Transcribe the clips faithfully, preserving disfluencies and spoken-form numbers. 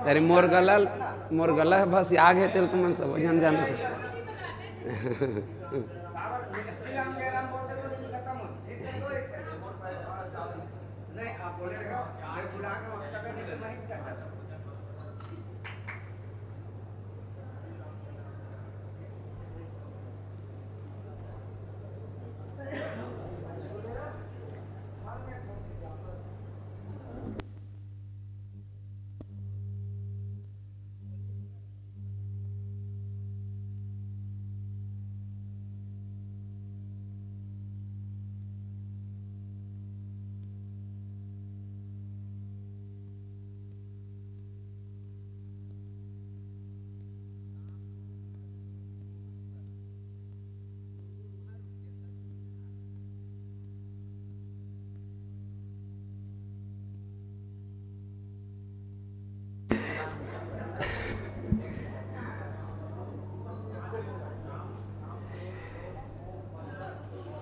अरे मोर गला, मोर गला ह भसिया गे, तेला तुमन सब झन जानत।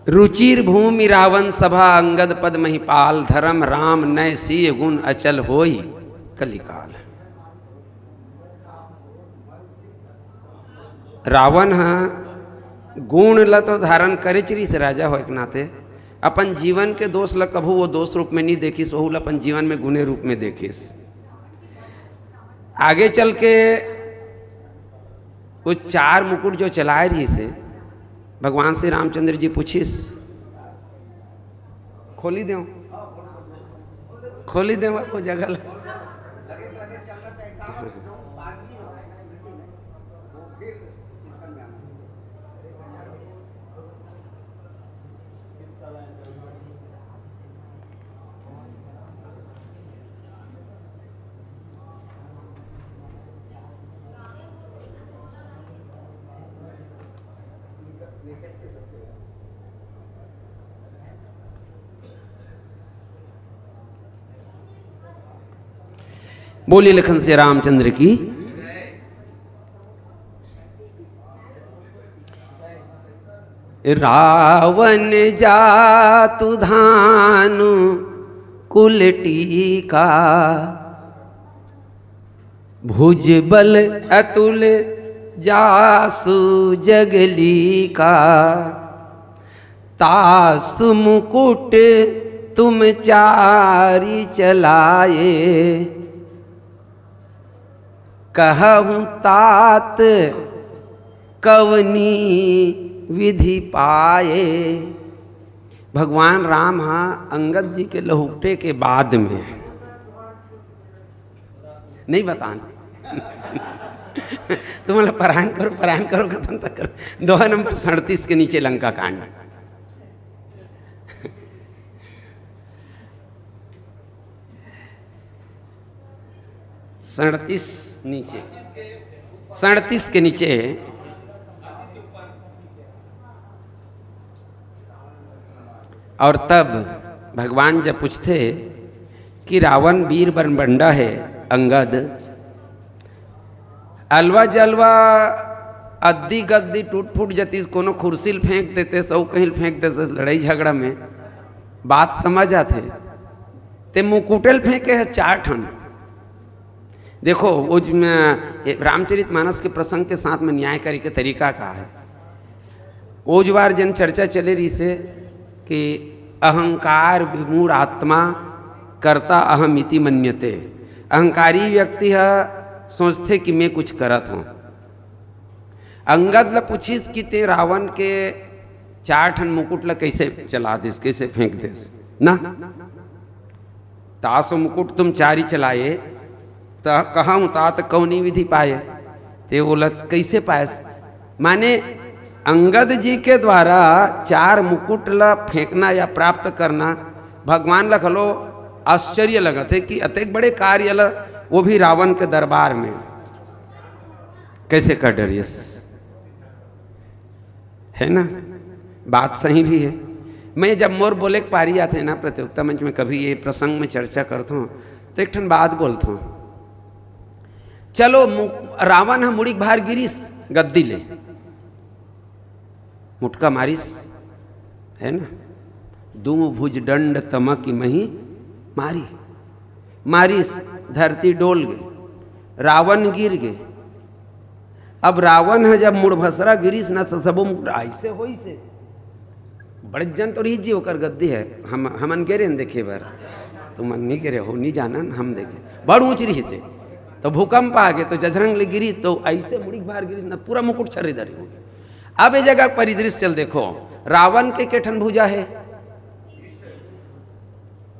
रुचिर भूमि रावण सभा अंगद पद महिपाल, धर्म राम नय सीय गुण अचल होई कलिकाल। रावण ह गुण ल तो धारण करेच रहिस राजा होय के नाते, अपन जीवन के दोष ल कभू वो दोष रूप में नहीं देखिस, वहू ल अपन जीवन में गुणे रूप में देखिस। आगे चल के वो चार मुकुट जो चलाए रहिस हे, भगवान श्री रामचंद्र जी पूछिस, खोली देव, खोली देव वो जगह ल। बोलिए लखन से रामचंद्र की। रावण जातु धानु कुल टीका, भुजबल अतुल जासु जगलीका। तासु मुकुट तुम चारि चलाए, कहहु तात कवनी विधि पाए। भगवान राम हा अंगद जी के लहुटे के बाद में, नहीं बतान। तुम लोग परायण करो, परायण करो, खत्म तक करो। दोहा नंबर सड़तीस के नीचे लंका कांड। सड़तीस नीचे, सड़तीस के नीचे। और तब भगवान जब पूछथे कि रावण वीर बरबंडा हे अंगद, अलवा जलवा अद्दी गद्दी टूट फूट जतिस, कोनो खुर्सी ल फेंक देते, सौ कहीं ल फेंक देते, लड़ाई झगड़ा में बात समझ आथे। ते मुकुटल फेंके हे चार ठन। देखो, वो ज-, म-, ए, रामचरित मानस के प्रसंग के साथ में न्याय करे के तरीका का है। ओजवार जन चर्चा चले रहिसे कि अहंकार विमूढ़ आत्मा कर्ता अहम इति मन्यते। अहंकारी व्यक्ति ह सोचथे कि मैं कुछ करत हूँ। अंगद ल पूछिस कि ते रावण के चार ठन मुकुट ल कैसे चला देस, कैसे फेंक देस ना? तासो मुकुट तुम चारि चलाए, त कहूँ तात कौनी विधि पाए। ते ओला कैसे पायस? माने अंगद जी के द्वारा चार मुकुट ला फेंकना या प्राप्त करना, भगवान ला घलो आश्चर्य लगत हे कि अतेक बड़े कार्य ला, वो भी रावण के दरबार में, कैसे कर डरियस, है ना? बात सही भी है। मैं जब मोर बोले के पारी आथे ना प्रतियोगिता मंच में, कभी ये प्रसंग में चर्चा करता हूँ, तो एक ठन बात बोलता हूँ। चलो, मु-, रावण ह मुड़ी के भार गिरिस गद्दी ले, मुटका मारिस, है ना? दू भुज दंड तमकि महि मारी। मारिस, धरती डोल गे, रावण गिर गे। अब रावण ह जब मुड़भसरा गिरिस न, त सबो मुकुट अइसे होइसे। बड़े जन तो रहिस जी, ओकर गद्दी हे, हम, हमन गे रेन देखे बर, तुमन नइ गे रहे हो, नइ जानन, हम देखे, बड़ ऊंच रहिसे। तो भूकंप आ गे, तो जझरंग ले गिरिस, तो अइसे मुड़ी के भार गिरिस न, पूरा मुकुट छर्री धरी हो गे। अब ये जगह परिदृश्य ल देखो, रावण के के ठन भुजा हे?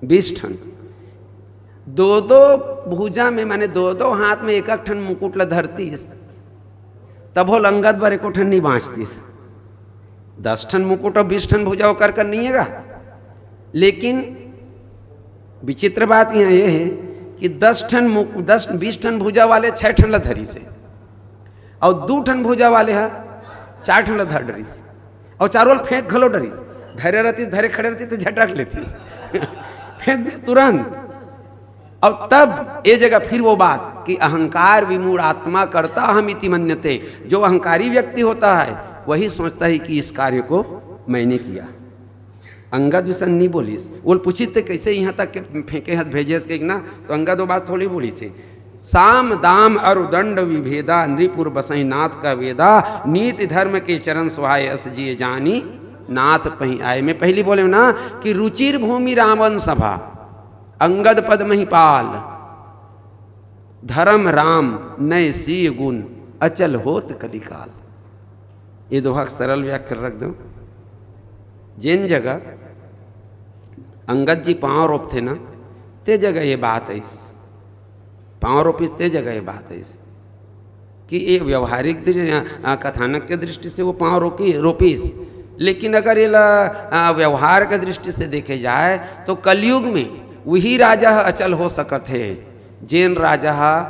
बीस ठन। दो दो भुजा में, माने दो दो हाथ में एक एक ठन मुकुट ल धरतीस, तभो ल अंगद बर एको ठन नइ बांचतीस। दस ठन मुकुट अउ बीस ठन भुजा ओकर कर नइ हे गा। लेकिन विचित्र बात यहाँ ये हे कि दस ठन मु-, दस, बीस ठन भुजा वाले छह ठन ल धरिसे, अउ दू ठन भुजा वाले ह चार ठन ल धर डरिस, अउ चारों ल फेंक घलो डरिस। धरे रहतीस, धरे खड़े रहतीस, तो झटक लेतीस, फेंक दे तुरंत। और तब ये जगह फिर वो बात कि अहंकार विमूढ़ आत्मा कर्ता हम इति मन्यते, जो अहंकारी व्यक्ति होता है, वही सोचता है कि इस कार्य को मैंने किया। अंगद वइसन नइ बोलिस, वो पूछिस, "ते कइसे यहाँ तक के फेंके हस, भेजेस?" कहिके ना, तो अंगद वो बात थोड़ी बोलिस हे। साम दाम अरु दंड विभेदा, नृपुर बसहि नाथ कह वेदा, नीति धर्म के चरण सुहाए, अस जिय जानी नाथ पहीं आए। मैं पहली बोले ना कि रुचिर भूमि रावण सभा, अंगद पद महिपाल, धर्म राम नय सीय गुण, अचल होत कलिकाल। ये दोहा के सरल व्याख्या रख दो। जेन जगह अंगद जी पांव रोपथे ना, ते जगह ये बात आइस। पांव रोपिस, ते जगह ये बात आइस कि ये व्यवहारिक दृ-, आ, कथानक के दृष्टि से वो पांव रोकी, रोपिस, लेकिन अगर ये ला, आ, व्यवहार के दृष्टि से देखे जाए, तो कलयुग में वही राजा ह अचल हो सकत हे, जेन राजा ह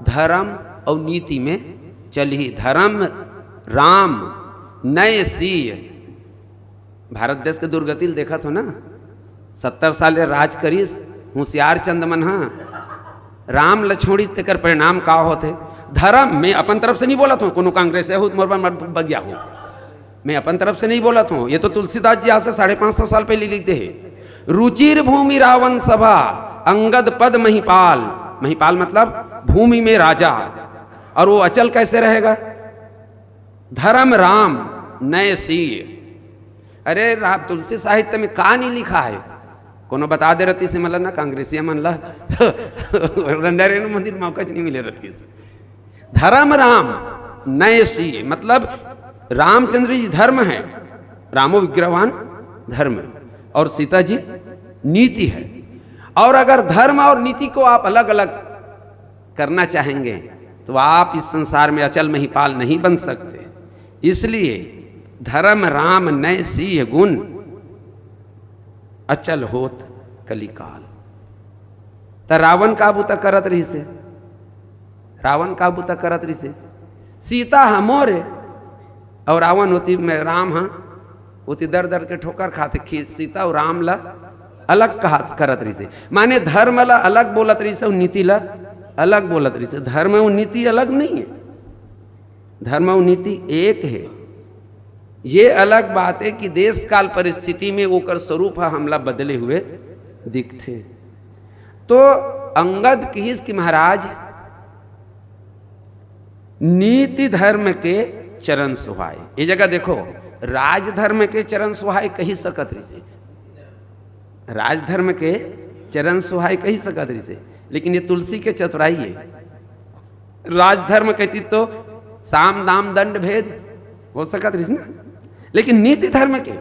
धर्म अउ नीति में चलही। धर्म राम नय सीय। भारत देश के दुर्गति ल देखत हो ना, सत्तर साल ले राज करिस हुसियार चंद मन ह, राम ल छोड़िस, तेकर परिणाम का होथे? धर्म, मैं अपन तरफ से नइ बोलत हों, कोनो कांग्रेस हो, मोर बर मत बगिया हो, मैं अपन तरफ से नइ बोलत हों, ये तो तुलसीदास जी आज से साढ़े पाँच सौ साल पहले लिख दे हे, "रुचिर भूमि रावण सभा, अंगद पद महिपाल।" महिपाल मतलब भूमि में राजा। और वो अचल कैसे रहेगा? धर्म राम नय सीय। अरे रा-, तुलसी साहित्य में का नइ लिखा हे? कोनो बता दे रहतीस हे, मतलब ना, कांग्रेसिया मन ला, रंधा रेणु मंदिर मौका च नइ मिले रहतीस। धर्म राम नय सीय, मतलब रामचंद्र जी धर्म हे, रामो विग्रहवान धर्म, और सीता जी नीति हे। और अगर धर्म और नीति को आप अलग-अलग करना चाहेंगे, तो आप इस संसार में अचल महिपाल नहीं बन सकते। इसलिए धर्म राम नय सीय गुण, अचल होत कलिकाल। त रावण का बूता करत रहिसे? रावण का बूता करत रहिसे? सीता ह मोर ए, अउ रावण ओती में, राम ह ओती दर दर के ठोकर खाथे, खी-, सीता अउ राम ला अलग कहत करत रहिसे। माने धर्म ला अलग बोलत रहिसे अउ नीति ला अलग बोलत रहिसे। धर्म अउ नीति अलग नइ हे, धर्म अउ नीति एक हे। ये अलग बात हे कि देश काल परिस्थिति में ओकर स्वरूप ह हमला बदले हुए दिखथे। तो अंगद किहिस कि महाराज, नीति धर्म के चरण सुहाए। ये जगह देखो, राजधर्म के चरण सुहाए कहि सकत रहिसे, राजधर्म के चरण सुहाए कहि सकत रहिसे, लेकिन ये तुलसी के चतुराई हे। राजधर्म कहती तो साम दाम दंड भेद हो सकत रहिस ना, लेकिन नीति धर्म के,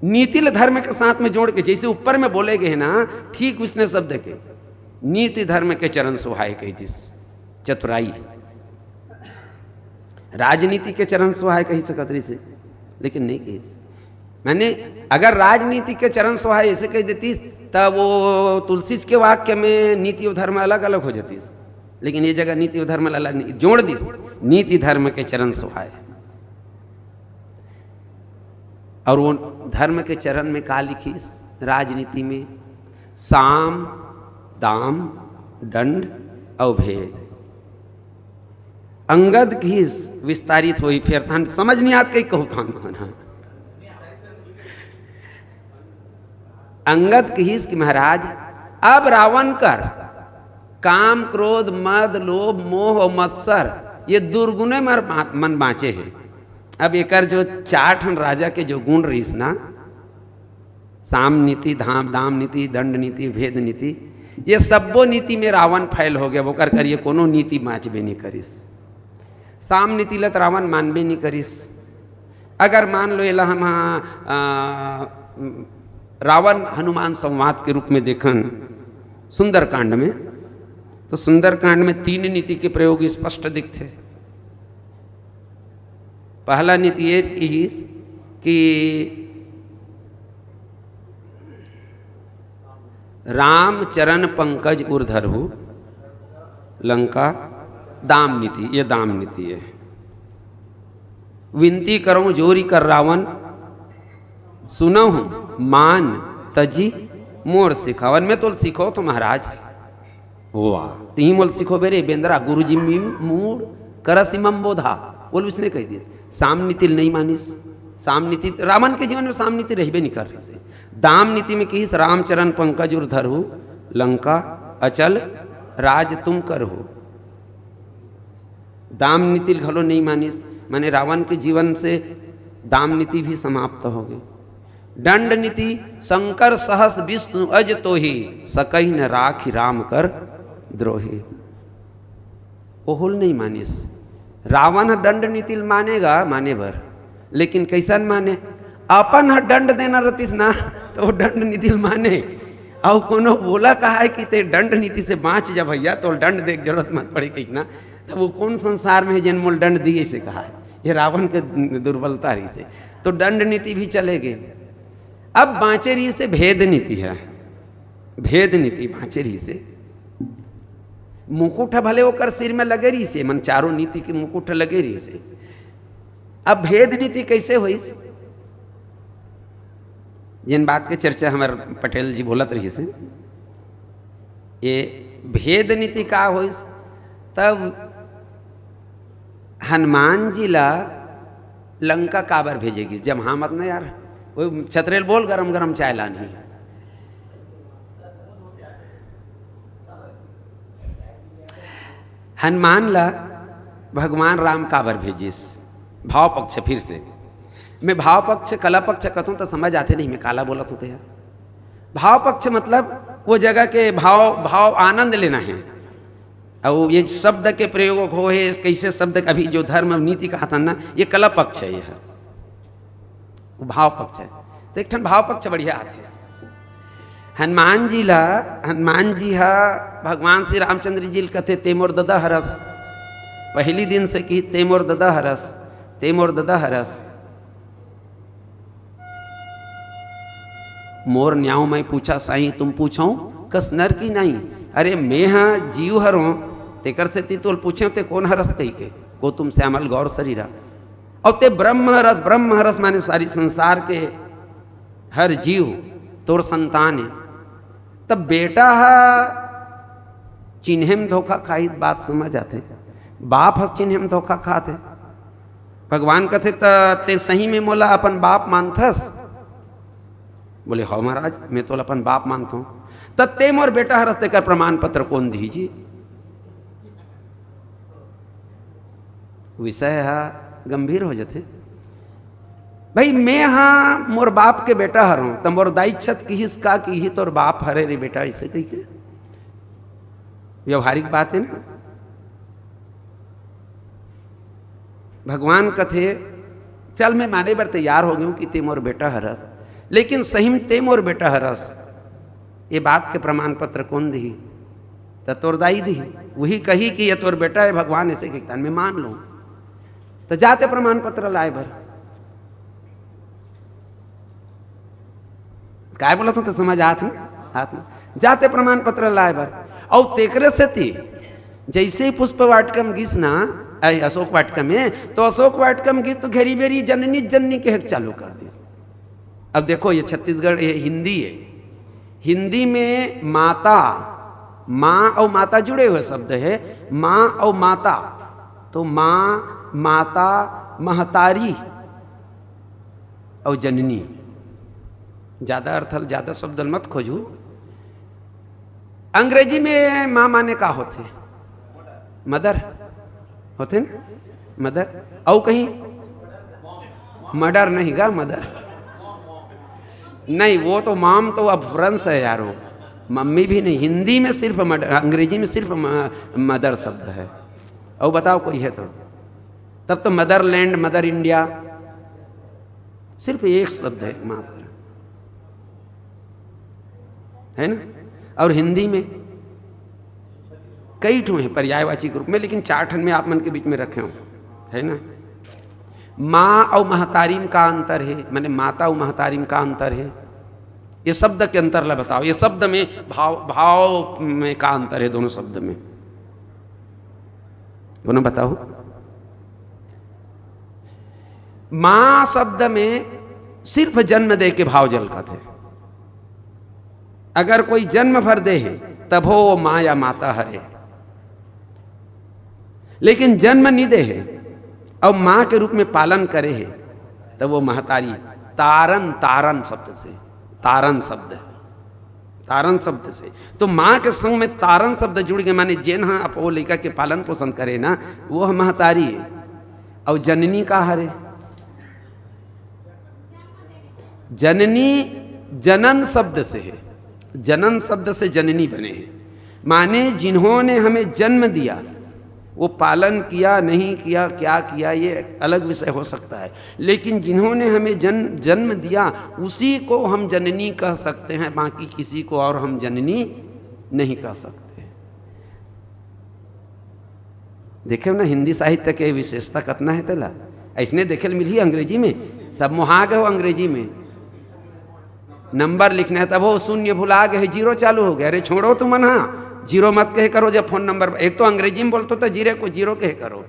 नीति ल धर्म के साथ में जोड़ के, जैसे ऊपर में बोले गए ना, ठीक उसने शब्द के, नीति धर्म के चरण सुहाए कहि दिस। चतुराई। राजनीति के चरण सुहाए कहि सकत रहिसे, लेकिन नइ कहिस। माने अगर राजनीति के चरण सुहाए ऐसे कहि देतिस, तब वो तुलसीज के वाक्य में नीति अउ धर्म अलग अलग हो जातिस। लेकिन ये जगह नीति अउ धर्म ला अलग नइ, जोड़ दिस, नीति धर्म के चरण सुहाए। और वो धर्म के चरण में का लिखिस? राजनीति में साम, दाम, दंड अउ भेद। अंगद किहिस विस्तारित होही, फेर तहन समझ नइ आत कहि कहूँ तहन तहन, हाँ। अंगद कहिस कि महाराज, अब रावण कर काम, क्रोध, मद, लोभ, मोह और मत्सर, ये दुर्गुणे मर-, मन बाँचे हे। अब एकर जो चार ठन राजा के जो गुण रहिस ना, साम नीति, धाम, दाम नीति, दंड नीति, भेद नीति, ये सब्बो नीति में रावण फैल हो गया। ओकर करिए कोनो नीति बाँचबे नहीं करिस। साम नीति ल त रावण मानबे नहीं करिस। अगर मान लो, एला हम, आ, रावण हनुमान संवाद के रूप में देखन सुंदरकांड में, तो सुंदरकांड में तीन नीति के प्रयोग स्पष्ट दिखथे। पहला नीति ये किहिस कि राम चरण पंकज उर धरहु लंका, दाम नीति, ये दाम नीति है। विनती करौं जोरि कर रावण, सुनहु मान तजि मोर सिखावन। मैं तोल सिखौथों महाराज। वाह, तिही मोल सिखोबे रे बेंदरा, गुरुजी मी मूड़ करसि मम बोधा। बोल, उसने कहि दिस। साम नीति ल नहीं मानिस। साम नीति, रावण के जीवन में साम नीति रहिबे नहीं कर रहिस हे। दाम नीति में किहिस, रामचरण पंकज उर धरहु लंका, अचल राज तुम करहु। दाम नीति ल घलो नहीं मानिस, माने रावण के जीवन से दाम नीति भी समाप्त हो गई। दंड नीति, शंकर सहस विष्णु अज तोहि, सकहि न राखि राम कर द्रोही। ओहू ल नहीं मानिस। रावण ह दंड नीति ल मानेगा, माने बर, लेकिन कैसन माने? अपन ह दंड देना रहतिस ना, तो वो दंड नीति ल माने। अउ कोनो बोला कहा है कि ते दंड नीति से बाँच जा भैया, तो दंड दे के जरूरत मत पड़े कहिस ना, तब वो कौन संसार में है जेन मोल दंड दिए से कहा है? ये रावण के दुर्बलता रहिस हे। तो दंड नीति भी चले गए। अब बाँचे रहिस हे भेद नीति ह, भेद नीति बाँचे रहिस हे। मुकुट ह भले ओकर सिर में लगे रहिस हे, मन चारों नीति के मुकुट लगे रहिस हे। अब भेद नीति कैसे होइस? जेन बात के चर्चा हमर पटेल जी बोलत रहिस हे, ये भेद नीति का होइस? तब हनुमान जी ला लंका काबर भेजे गिस? जम्हा मत ना यार, वो छतरेल बोल गरम गरम चाय लानही। हनुमान ला भगवान राम काबर भेजिस? भाव पक्ष, फिर से मैं भाव पक्ष, कला पक्ष कथों तो समझ आते नहीं, मैं काला बोलत होते हैं। भाव पक्ष मतलब वो जगह के भाव, भाव आनंद लेना है। और ये शब्द के प्रयोग हो है, कैसे शब्द के, अभी जो धर्म नीति कहा था ना, ये कला पक्ष है, यह वो भाव पक्ष है। तो एक ठन भाव पक्ष बढ़िया आथे। हनुमान जी ला, हनुमान जी हा भगवान श्री रामचंद्र जी ल कथे, "ते मोर ददा हरस।" पहली दिन से किहिस, "ते मोर ददा हरस, ते मोर ददा हरस।" मोर न्याव मैं पूछा साईं, तुम पूछो कस नर की नाई। अरे मैं हा जीव हरों, तेकर सेती तोल पूछे, ते कोन हरस कही के, को तुम श्यामल गौर शरीरा। और ते ब्रह्म हरस, ब्रह्म हरस माने सारी संसार के हर जीव तोर संतान है। तब बेटा ह चिन्हे में धोखा खाही, बात समझ आथे। बाप ह चिन्हे में धोखा खाथे। भगवान कथे, "त ते सही में मोला अपन बाप मानथस?" बोले, "हव महाराज, मैं तोला अपन बाप मानथों।" "त ते मोर बेटा हरस, तेकर प्रमाण पत्र कोन दिही जी?" विषय ह गंभीर हो जथे। भाई, मैं हा मोर बाप के बेटा हरों, त मोर दाई छत किहिस का कि इही तोर बाप हरे रे बेटा, ऐसे कही के व्यवहारिक बात है ना। भगवान कथे, "चल, मैं माने बर तैयार हो गयूं कि ते मोर बेटा हरस, लेकिन सही में ते मोर बेटा हरस, ये बात के प्रमाण पत्र कौन दिही?" त तोर दाई दिही, वही कही कि ये तोर बेटा है, भगवान ऐसे कहता, मैं मान लूं। त जाते प्रमाण पत्र लाए बर। काय बोलत हों त समझ आत ना? आत ना। जाते प्रमाण पत्र लाए बर। अउ तेकरे सेती जैसे ही पुष्प वाटिका में गिस ना, ऐ अशोक वाटिका में, तो अशोक वाटिका में गिस तो घेरी बेरी जननी जननी कहे के चालू कर दिस। अब देखो, ये छत्तीसगढ़, ये हिंदी है। हिंदी में माता, माँ और माता जुड़े हुए शब्द है, माँ और माता। तो माँ, माता, महतारी और जननी। ज्यादा अर्थ ल, ज्यादा शब्द ल मत खोजू। अंग्रेजी में माँ माने का होथे? मदर होथे ना, मदर। अउ कहीं मर्डर नहीं गा, मदर नहीं, वो तो माम तो अब फ्रेंच है यारो, मम्मी भी नहीं। हिंदी में सिर्फ मर्डर, अंग्रेजी में सिर्फ म-, मदर शब्द है। और बताओ कोई है तो? तब तो मदरलैंड, मदर इंडिया, सिर्फ एक शब्द है एकमात्र, है ना? और हिंदी में कई ठो हैं पर्यायवाची रूप में, लेकिन चार ठन में आप मन के बीच में रखे हूँ, है ना? माँ और महतारी में का अंतर है, माने माता और महतारी में का अंतर है? ये शब्द के अंतर ला बताओ, ये शब्द में भाव, भाव में का अंतर है दोनों शब्द में? कोनो बताओ। माँ शब्द में सिर्फ जन्म दे के भाव झलकत हे। अगर कोई जन्म भर दे हे, तभो वो माँ या माता हरे, लेकिन जन्म नहीं दे हे और माँ के रूप में पालन करे हे, तब वो महतारी। तारन, तारन शब्द से, तारन शब्द, तारन शब्द से। तो माँ के संग में तारन शब्द जुड़ गए, माने जेन हा अप-, वो लइका के पालन पोषण करे ना, वो ह महतारी है। और जननी का हरे? जननी जनन शब्द से है, जनन शब्द से जननी बने हैं, माने जिन्होंने हमें जन्म दिया, वो पालन किया, नहीं किया, क्या किया, ये अलग विषय हो सकता है, लेकिन जिन्होंने हमें जन्म, जन्म दिया, उसी को हम जननी कह सकते हैं, बाकी किसी को और हम जननी नहीं कह सकते। देखे ना, हिंदी साहित्य के विशेषता कतना है तेला। ऐसने देखे ल मिलही अंग्रेजी में, सब मोहा गए हो अंग्रेजी में। नंबर लिखना है तब वो शून्य भुला गए, जीरो चालू हो गया। अरे छोड़ो तुमन, हाँ, जीरो मत कहे करो जब फोन नंबर, एक तो अंग्रेजी में बोलतो तो जीरो को जीरो कहे करो,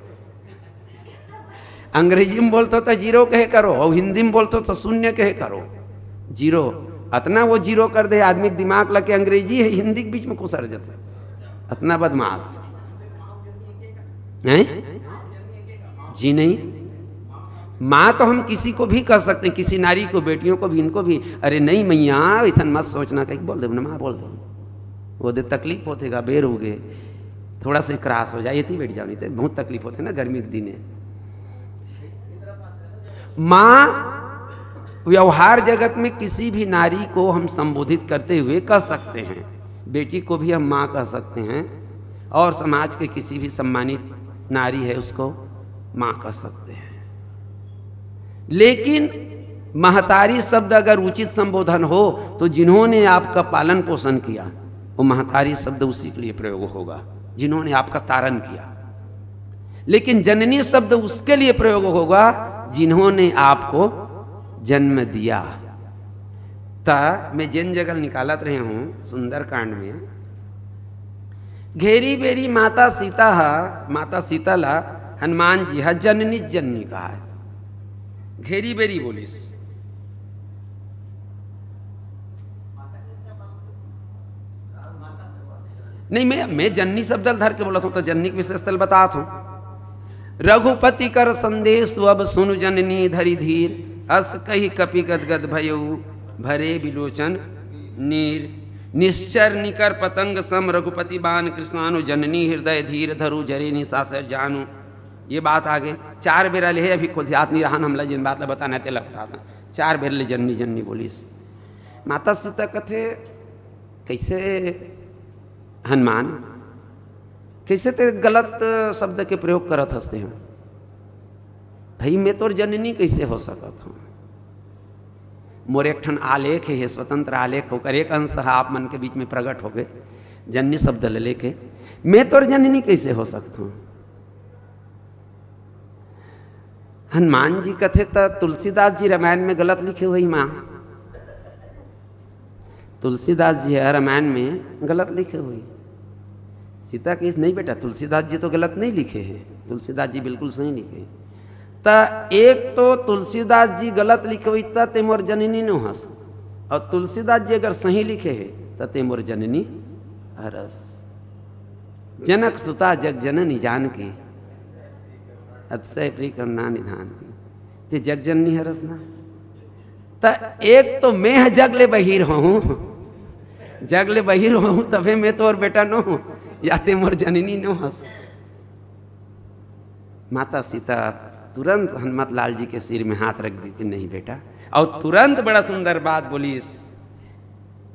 अंग्रेजी में बोलतो तो जीरो कहे करो, और हिंदी में बोलतो तो शून्य कहे करो। जीरो, अतना वो जीरो कर दे आदमी के दिमाग लगे, अंग्रेजी है हिंदी के बीच में कुसर जाते, अतना बदमाश। हैं? जी नहीं, माँ तो हम किसी को भी कह सकते हैं, किसी नारी को, बेटियों को भी, इनको भी। अरे नहीं मैया, ऐसा मत सोचना, कहीं बोल दे ना, माँ बोल दे, वो दे तकलीफ होतेगा, बेर हो गए, थोड़ा सा क्रॉस हो जाए, ये बैठ जाओ, नहीं तो बहुत तकलीफ होते ना गर्मी के दिन है। माँ व्यवहार जगत में किसी भी नारी को हम संबोधित करते हुए कह सकते हैं, बेटी को भी हम माँ कह सकते हैं, और समाज के किसी भी सम्मानित नारी है उसको माँ कह सकते हैं। लेकिन महतारी शब्द अगर उचित संबोधन हो तो जिन्होंने आपका पालन पोषण किया, वो महतारी शब्द उसी के लिए प्रयोग होगा जिन्होंने आपका तारण किया। लेकिन जननी शब्द उसके लिए प्रयोग होगा जिन्होंने आपको जन्म दिया। त मैं जेन जगह निकालत रहे हूँ सुंदरकांड में, घेरी बेरी माता सीता हा, माता सीता ला हनुमान जी हा जननी जननी कहा है, घेरी बेरी बोलिस। नहीं, मैं, मैं जननी शब्द ल धर के बोलत हूँ, तो जननी के विशेषता ल बतात हूँ। रघुपति कर संदेश अब सुनु जननी धरि धीर, अस कहि कपि गदगद भयउ भरे बिलोचन नीर। निश्चर निकर पतंग सम रघुपति बान, कृष्णानु जननी हृदय धीर धरु जरे निसासर जानू। ये बात आगे चार बेरा ले हे, अभी खुद याद नहीं रहा हमला, जिन बात ला बताना तेला बतात हूँ। चार बेर ले जननी जननी बोलिस। माता सीता कथे, कैसे हनुमान, कैसे ते गलत शब्द के प्रयोग करत हस ते? भाई, मैं तोर जननी कैसे हो सकत हूँ? मोर एक ठन आलेख हे, स्वतंत्र आलेख, ओकर एक अंश ह आप मन के बीच में प्रकट हो गए, जननी शब्द ले लेके। मैं तोर जननी कैसे हो सकत हूँ? हनुमान जी कथे त तुलसीदास जी रामायण में गलत लिखे हुए माँ, तुलसीदास जी ह रामायण में गलत लिखे हुए। सीता कहिस, नहीं बेटा, तुलसीदास जी तो गलत नहीं लिखे हैं, तुलसीदास जी बिल्कुल सही लिखे। त एक तो तुलसीदास जी गलत लिखे हुए, त ते मोर जननी नो हस, और तुलसीदास जी अगर सही लिखे है त ते मोर जननी हरस। जनक सुता जग जननी जानकी, अतिशय प्रिय करुणा निधान की। ते जग जननी हरस ना। त एक तो मैं ह जग ले बहिर होहूं, जग ले बहिर होहूं, तभे मैं तोर बेटा नोहूं, या ते मोर जननी नोहस। माता सीता तुरंत हनुमत लाल जी के सिर में हाथ रख दिस कि नहीं बेटा, अउ तुरंत बड़ा सुंदर बात बोलिस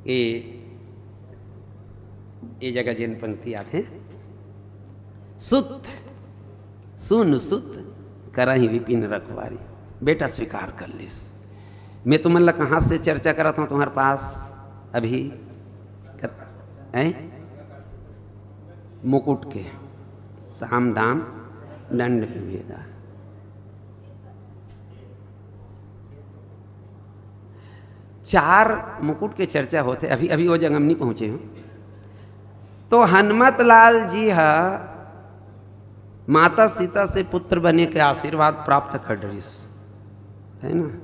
कि ये जगह जेन पंक्ति आथे, "सुत, सुन सुत, करहिं विपिन रखवारी।" बेटा स्वीकार कर लिस। मैं तुमन ला कहाँ से चर्चा करत हूँ तुम्हारे पास अभी? कत-, हैं? मुकुट के। साम दाम दंड विभेदा। चार मुकुट के चर्चा होथे, अभी, अभी वो जगह हम नहीं पहुँचे हूँ। तो हनुमत लाल जी ह माता सीता से पुत्र बने के आशीर्वाद प्राप्त कर डरिस, है ना?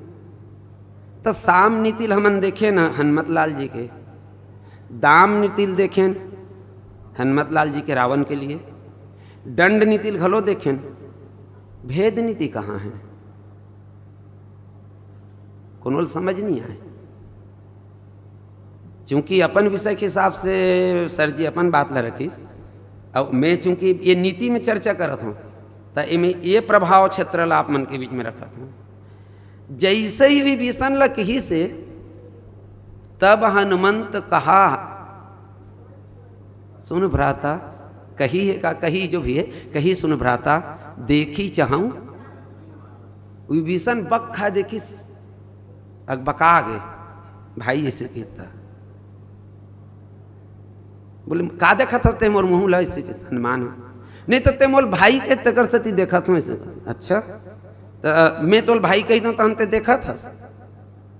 तो साम नीति ल हमन देखे ना हनुमत लाल जी के, दाम नीति ल देखेन हनुमत लाल जी के रावण के लिए, दंड नीति ल घलो देखेन, भेद नीति कहाँ है? कोनो ल समझ नहीं आए। चूंकि अपन विषय के हिसाब से सर जी अपन बात ला रखिस, अउ मैं चूंकि ये नीति में चर्चा करत हूँ, त एमे ये प्रभाव क्षेत्र ला आप मन के बीच में रखत हूँ। जैसे ही विभीषण ला कहिस, तब हनुमंत कहा, "सुन भ्राता," कही है का, कही जो भी है, कही, "सुन भ्राता, देखी चाहूं।" विभीषण बक खा देखिस, अकबका गे, "भाई ऐसे कहता, बोले, का देखत हस ते मोर मुंह ला?" ऐसे कहता, "हनुमान हो।" "नहीं तो ते मोल भाई के, तेकर सेती देखत हूँ," ऐसे कहता। "अच्छा, त मैं तोल भाई कही दूं, तहन ते देखत हस,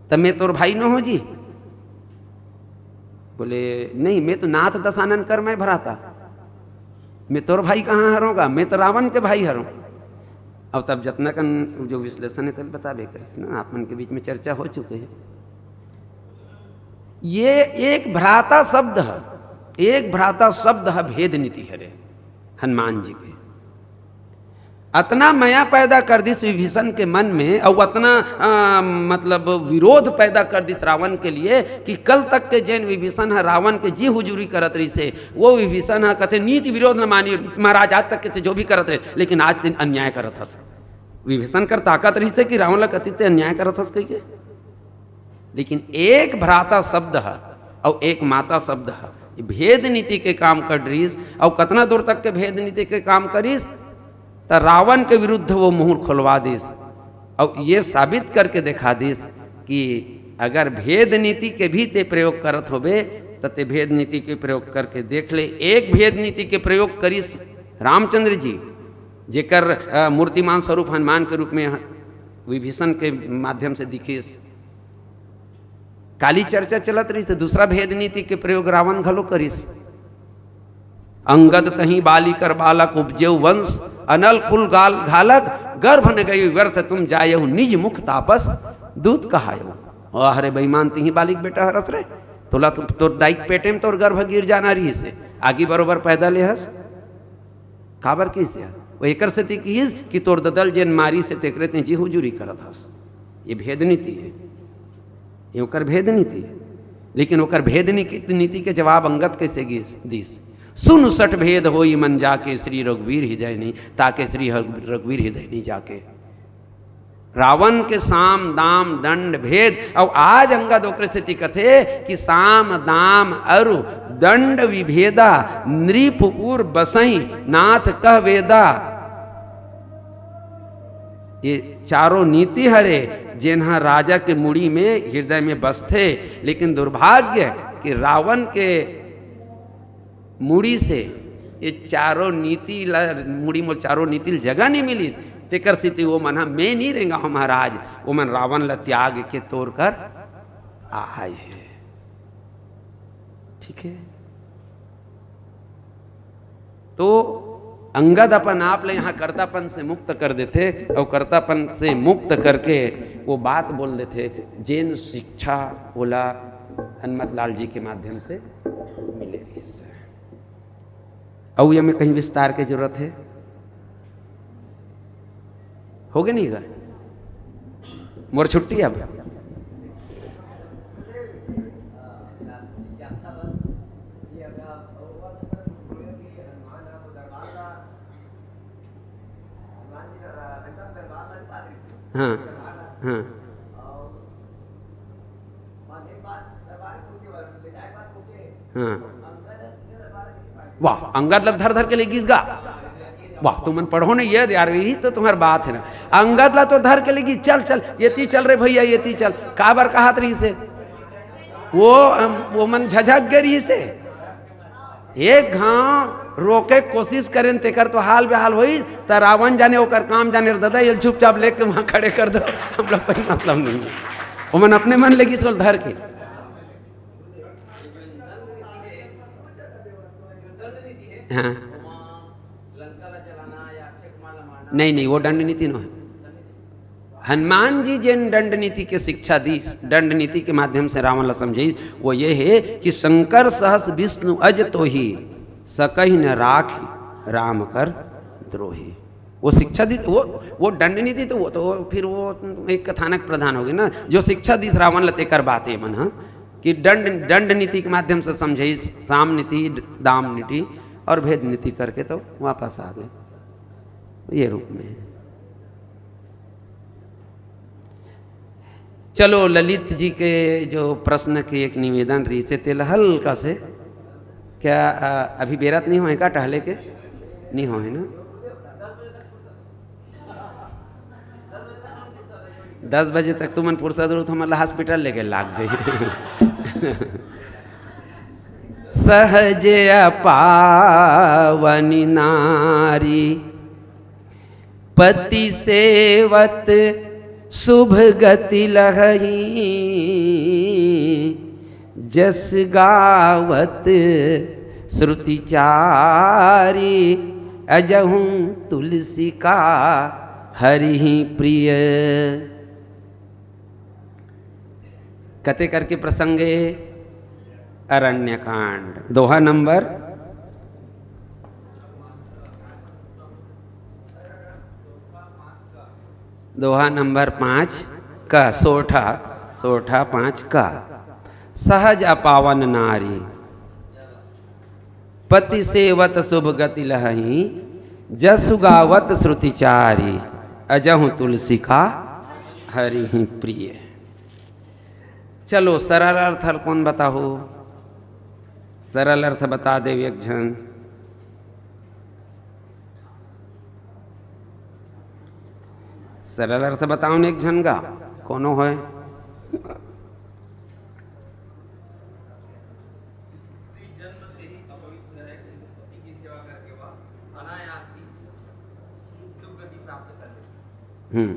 त मैं तोर भाई न हो जी?" बोले, "नहीं, मैं तो नाथ दशानन कर मैं भ्राता, मैं तोर भाई कहाँ हरों गा, मैं तो रावण के भाई हरों।" अब तब जतना कन जो विश्लेषण है, तेल बताबे करिस ना, आप मन के बीच में चर्चा हो चुके है। ये एक भ्राता शब्द है, एक भ्राता शब्द है, भेद नीति हरे हनुमान जी के। अतना मया पैदा कर दिस विभीषण के मन में, अउ अतना, आ, मतलब, विरोध पैदा कर दिस रावण के लिए कि कल तक के जेन विभीषण ह रावण के जी हुजूरी करत रहिसे, वो विभीषण ह कथे, "नीति विरोध न मानी महाराज, आज तक के जो भी करत रहे, लेकिन आज ते अन्याय करत हस।" विभीषण कर ताकत रहिसे कि रावण ला कथे ते अन्याय करत हस कहिके। लेकिन एक भ्राता शब्द ह अउ एक माता शब्द ह, ये भेद नीति के काम कर डरिस। अउ कतना दूर तक के भेद नीति के काम करिस, त रावण के विरुद्ध वो मुहूर खोलवा दिस, अउ ये साबित करके देखा दिस कि अगर भेद नीति के भी ते प्रयोग करत होबे, त ते भेद नीति के प्रयोग करके देख ले। एक भेद नीति के प्रयोग करिस रामचंद्र जी, जेकर, अ, मूर्तिमान स्वरूप हनुमान के रूप में ह-, विभीषण के माध्यम से दिखिस। काली चर्चा चलत रहिस, त दूसरा भेद नीति के प्रयोग रावण घलो करिस। "अंगद तहीं बाली कर बालक उपजेउ वंश, अनल कुल गाल घालक, गर्भ न गयो व्यर्थ तुम जायहु निज मुख तापस दूत कहायो।" "वाह रे बेईमान, तिहीं बाली के बेटा हरस रे, तोला तो तोर दाई के पेटे में तोर गर्भ गिर जाना रहिस हे, आगी बरोबर पैदा ले हस।" काबर किहिस यार? वो एकर सेती किहिस कि तोर ददा ल जेन मारिस हे तेकरे तें जी हुजूरी करत हस। ये भेद नीति है, ये ओकर भेद नीति है। लेकिन ओकर भेद नीति, नीति के जवाब अंगद कैसे गिस, दिस? "सुन सठ भेद होई मन जाके, श्री रघुवीर हृदय नहीं, ताके श्री हर-, रघुवीर हृदय नहीं जाके।" रावण के साम, दाम, दंड, भेद, अउ आज अंगद ओकरे सेती कथे कि साम, दाम, अरु, दंड, विभेदा, नृप, उर, बसई, नाथ कह वेदा। ये चारों नीति हरे, जेन ह राजा के मुड़ी में, हृदय में बसथे। लेकिन दुर्भाग्य कि रावण के मुड़ी से ये चारों नीति ला, मुड़ी मोल चारों नीति ल जगह नहीं मिलिस, तेकर सेती वो मन ह, "मैं नहीं रेंगा हूं महाराज," वो मन रावण ला त्याग के तोर कर आए हे। ठीक है, तो अंगद अपन आप ले यहाँ कर्तापन से मुक्त कर देथे, और कर्तापन से मुक्त करके वो बात बोल देथे, जेन शिक्षा ओला हनुमत लाल जी के माध्यम से मिले रहिस हे। अउ एमे कहीं विस्तार के जरूरत हे? होगे नहीं गा? मोर छुट्टी अब। हाँ, हाँ। हाँ। वाह, अंगद ला धर धर के ले गिस गा। वाह, तुमन पढ़ो नहीं ये यार, यही तो तुम्हार बात है ना। अंगद ला तो धर के ले गिस, "चल, चल, ये ती चल रे भैया, ये ती चल।" काबर कहत रहिस हे? वो, अम, वो मन झझक गे रहिस हे। एक घांव रोके कोशिश करेन, तेकर तो हाल बेहाल होई, त रावण जाने ओकर काम जाने रे दादा, ये चुपचाप लेके वहां खड़े कर दो, हम लोग कोई मतलब नहीं है। वो मन अपने मन ले गिस ओला धर के। हाँ। नहीं, नहीं, वो दंड नीति नो है। हनुमान जी जेन दंड नीति के शिक्षा दीस, दंड नीति के माध्यम से रावण ला समझाइस, वो ये है कि शंकर सहस विष्णु अज तोहि, सकहि न राखि राम कर द्रोहि। वो शिक्षा दीस, वो, वो दंड नीति तो, वो तो फिर वो एक कथानक प्रधान हो गई ना। जो शिक्षा दीस रावण ला तेकर बात है मन, हाँ, कि दंड, दंड नीति के माध्यम से समझाइस, साम नीति, दाम नीति और भेद नीति करके तो वापस आ गए ये रूप में। चलो, ललित जी के जो प्रश्न के एक निवेदन रहिस हे, तेला हल्का से, क्या, अ, अभी बेरा त नहीं होए का टहले के? नहीं होए ना? दस बजे तक तुमन फुर्सत रहो, तो हमन ला हॉस्पिटल लेके लाग जाई। सहज अपावनि नारी पति सेवत शुभ गति लहही, जस गावत श्रुति चारी, अजहु तुलसी का हरिहि प्रिय। कते करके प्रसंग ए? अरण्यकांड, दोहा नंबर, दोहा नंबर पाँच का, सोरठा, सोरठा पाँच का। सहज अपावन नारी, पति सेवत शुभ गति लहही, जसु गावत श्रुति चारी, अजहु तुलसी का हरिहि प्रिय। चलो, सरल अर्थ हर कौन बताहू? सरल अर्थ बता देव एक झन। सरल अर्थ बताओ न एक झन का, कोनो होय? स्त्री जन्म से ही अपवित्र है, किंतु पति की सेवा करके वह अनायास ही सुगति प्राप्त कर लेती है। हम्म।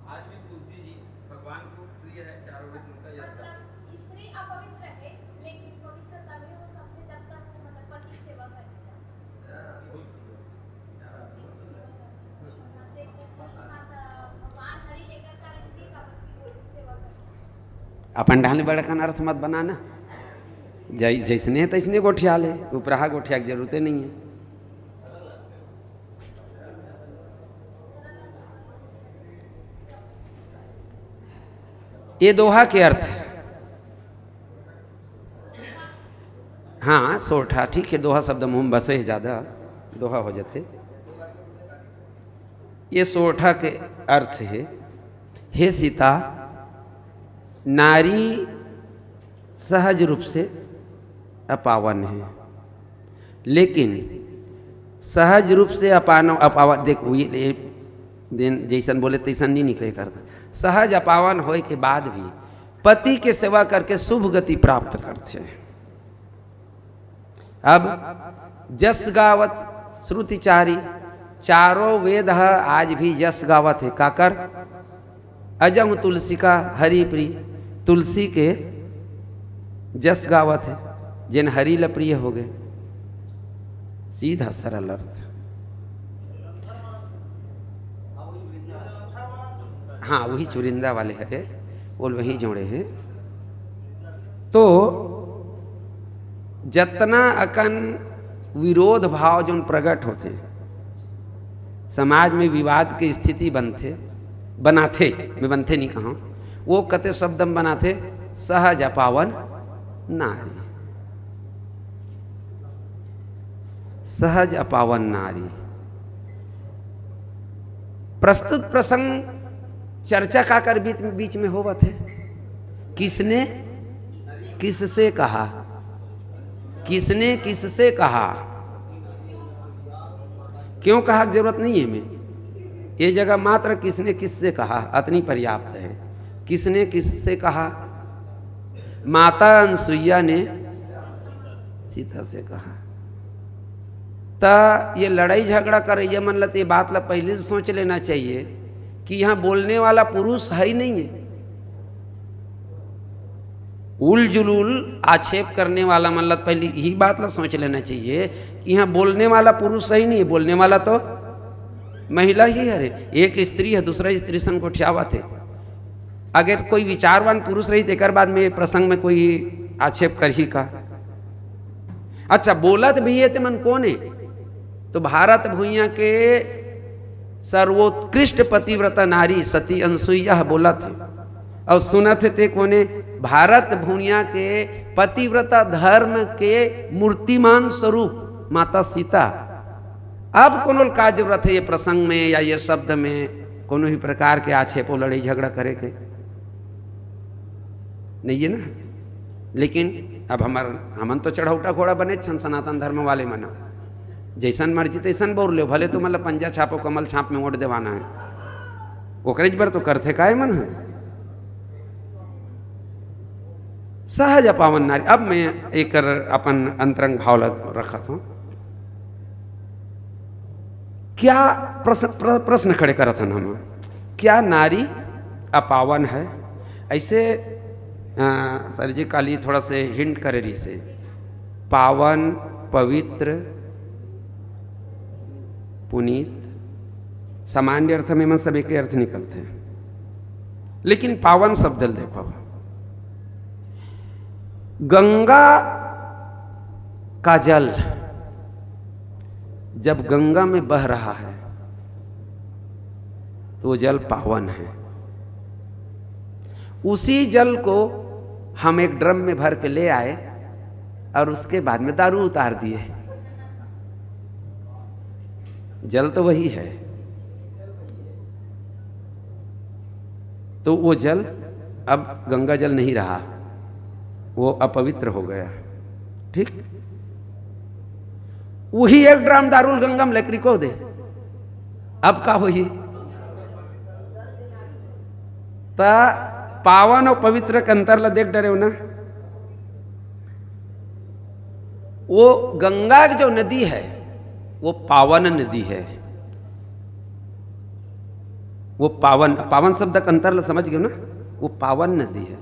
आज भी तुलसी जी भगवान को प्रिय है, चारों वेद उनका यश करते हैं। मतलब, स्त्री अपवित्र है, लेकिन पवित्र तभी हो सकते जब तक वो, मतलब, पति की सेवा करती है। अपन ढाल ले बड़कन अर्थ मत बनाना। जै-, जैसने है तैसने गोठिया ले, उपराहा गोठिया की जरूरते नहीं है। ये दोहा के अर्थ। हाँ, सोरठा, ठीक है, दोहा शब्द मुंह में बसे है ज्यादा, दोहा हो जाते। ये सोरठा के अर्थ है, हे सीता, नारी सहज रूप से अपावन है, लेकिन सहज रूप से अपानो-, अपावन, देख, ये, ये दिन जैसन बोले तैसन नहीं निकले करता। सहज अपावन होए के बाद भी पति के सेवा करके शुभ गति प्राप्त करते हैं। अब जस गावत श्रुति चारी, चारों वेद ह आज भी जस गावत है। काकर? अजहु तुलसी का हरि प्रिय, तुलसी के जस गावत है, जेन हरि ल प्रिय हो गए। सीधा सरल अर्थ। हाँ, वही चुरिंदा वाले हरे, वो वही जोड़े हैं। तो जतना अकन विरोध भाव जोन प्रगट होथे, समाज में विवाद के स्थिति बनथे, बनाथे, मैं बनथे नहीं कहूँ, वो कते शब्द में बनाथे, सहज अपावन नारी। सहज अपावन नारी। प्रस्तुत प्रसंग चर्चा काकर बीच, बीच में होवत हे, किसने किससे कहा, किसने किससे कहा। क्यों कहा के जरूरत नहीं है में, ये जगह मात्र किसने किससे कहा अतनी पर्याप्त है। किसने किससे कहा? माता अनसुईया ने सीता से कहा। त ये लड़ाई झगड़ा करइया मन ल त ये बात ल पहले से सोच लेना चाहिए कि यहाँ बोलने वाला पुरुष है ही नहीं है। उलजुलूल आक्षेप करने वाला मन ल पहले यही बात ल सोच लेना चाहिए कि यहाँ बोलने वाला पुरुष है ही नहीं है, बोलने वाला तो महिला ही हरे। एक स्त्री है, दूसरा स्त्री संग गोठियावत हे। अगर कोई विचारवान पुरुष रही, तेकर बाद में ये प्रसंग में कोई आक्षेप करही का? अच्छा, बोलत भी हे ते मन कोन हे? तो भारत भुइयां के सर्वोत्कृष्ट पतिव्रता नारी सती अनसुईया ह बोलत हे। अउ सुनत हे ते कोने? भारत भुइयां के पतिव्रता धर्म के मूर्तिमान स्वरूप माता सीता। अब कोनो ल का जरूरत हे ये प्रसंग में या ये शब्द में कोनो भी प्रकार के आक्षेप अउ लड़ाई झगड़ा करे के? नहीं है ना। लेकिन अब हमर, हमन तो चढ़ौटा घोड़ा बने छन सनातन धर्म वाले मन। जैसन मर्जी तैसन बोल ले, भले तुमन ल पंजा छापो, कमल छाप में वोट देवाना है, ओकरेच बर तो करथे काय मन ह। सहज अपावन नारी। अब मैं एकर अपन अंतरंग भाव ल रखत हूं। क्या प्रश्न, प्र-, प्रश्न खड़े करत हन हम, क्या नारी अपावन है? ऐसे, अ, सर जी काली थोड़ा से हिंट करे रही से, पावन, पवित्र, पुनीत, सामान्य अर्थ में मन सब एक अर्थ निकलते हैं, लेकिन पावन शब्द ल देखो, गंगा का जल जब गंगा में बह रहा है तो वो जल पावन है। उसी जल को हम एक ड्रम में भर के ले आए और उसके बाद में दारू उतार दिए। जल तो वही है, तो वो जल अब गंगा जल नहीं रहा, वो अपवित्र हो गया। ठीक, वही एक ड्रम दारू ल गंगा में लेकर को दे, अब का होही? त पावन और पवित्र के अंतर ला देख डरे हो ना। वो गंगा के जो नदी है, वो पावन नदी है। वो पावन, पावन शब्द का अंतर ला समझ गए ना, वो पावन नदी है।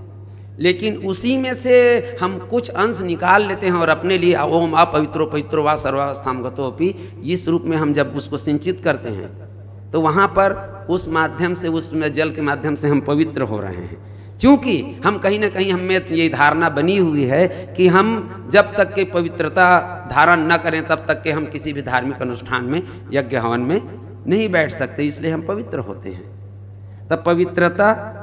लेकिन उसी में से हम कुछ अंश निकाल लेते हैं और अपने लिए ओम अपवित्रो पवित्रो वा सर्वावस्थाम गतोपि, इस रूप में हम जब उसको सिंचित करते हैं तो वहाँ पर उस माध्यम से, उस जल के माध्यम से हम पवित्र हो रहे हैं। क्योंकि हम कहीं ना कहीं, हम में ये धारणा बनी हुई है कि हम जब तक के पवित्रता धारण न करें तब तक के हम किसी भी धार्मिक अनुष्ठान में, यज्ञ हवन में नहीं बैठ सकते, इसलिए हम पवित्र होते हैं। तब पवित्रता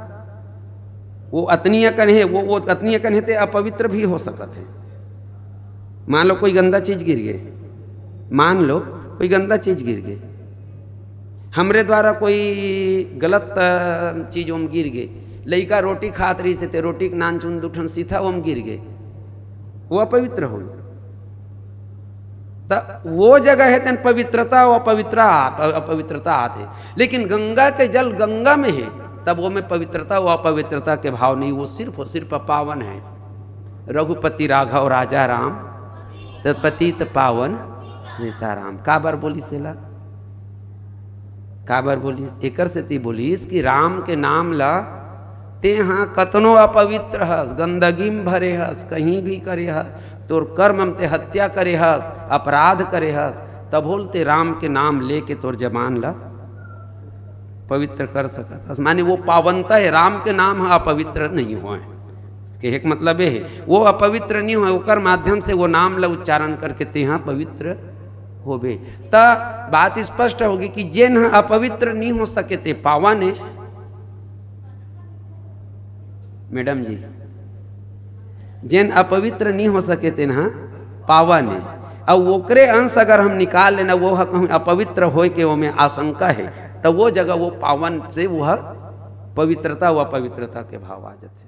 वो अतनी अकन है, वो, वो अतनी अकन है ते अपवित्र भी हो सकत है। मान लो कोई गंदा चीज गिर गए, मान लो कोई गंदा चीज गिर गए, हमरे द्वारा कोई गलत, अ, चीज ओम गिर गए, लइका रोटी खात रही से ते रोटी के नान चुन दू ठन सीथा ओम गिर गए, वो अपवित्र हो गए। त वो जगह है तेन पवित्रता, वो अपवित्रता, अपवित्रता आत है। लेकिन गंगा के जल गंगा में है, तब वो में पवित्रता, वो अपवित्रता के भाव नहीं, वो सिर्फ और सिर्फ पावन है। रघुपति राघव राजा राम, त पतित पावन सीताराम। काबर बोलिस एला? काबर बोलिस? एकर सेती बोलिस कि राम के नाम ला तेहा कतनो अपवित्र हस, गंदगी में भरे हस, कहीं भी करे हस, तोर कर्म में ते हत्या करे हस, अपराध करे हस, तभो ल ते राम के नाम लेके तोर जबान ला पवित्र कर सकत हस। माने वो पावनता है, राम के नाम ह अपवित्र नहीं होए। कहे के मतलब ये है, वो अपवित्र नहीं होए, ओकर माध्यम से वो नाम ला उच्चारण करके तेहा पवित्र होबे। त बात स्पष्ट होगी कि जेन ह अपवित्र नहीं हो सके ते पावन है। मैडम जी, जेन अपवित्र नहीं हो सके तेन ह पावन है। अउ ओकरे अंश अगर हम निकाल लेना, वो ह कहूँ अपवित्र होए के ओमे आशंका हे, त वो जगह वो पावन से वो ह पवित्रता व अपवित्रता के भाव आ जाथे।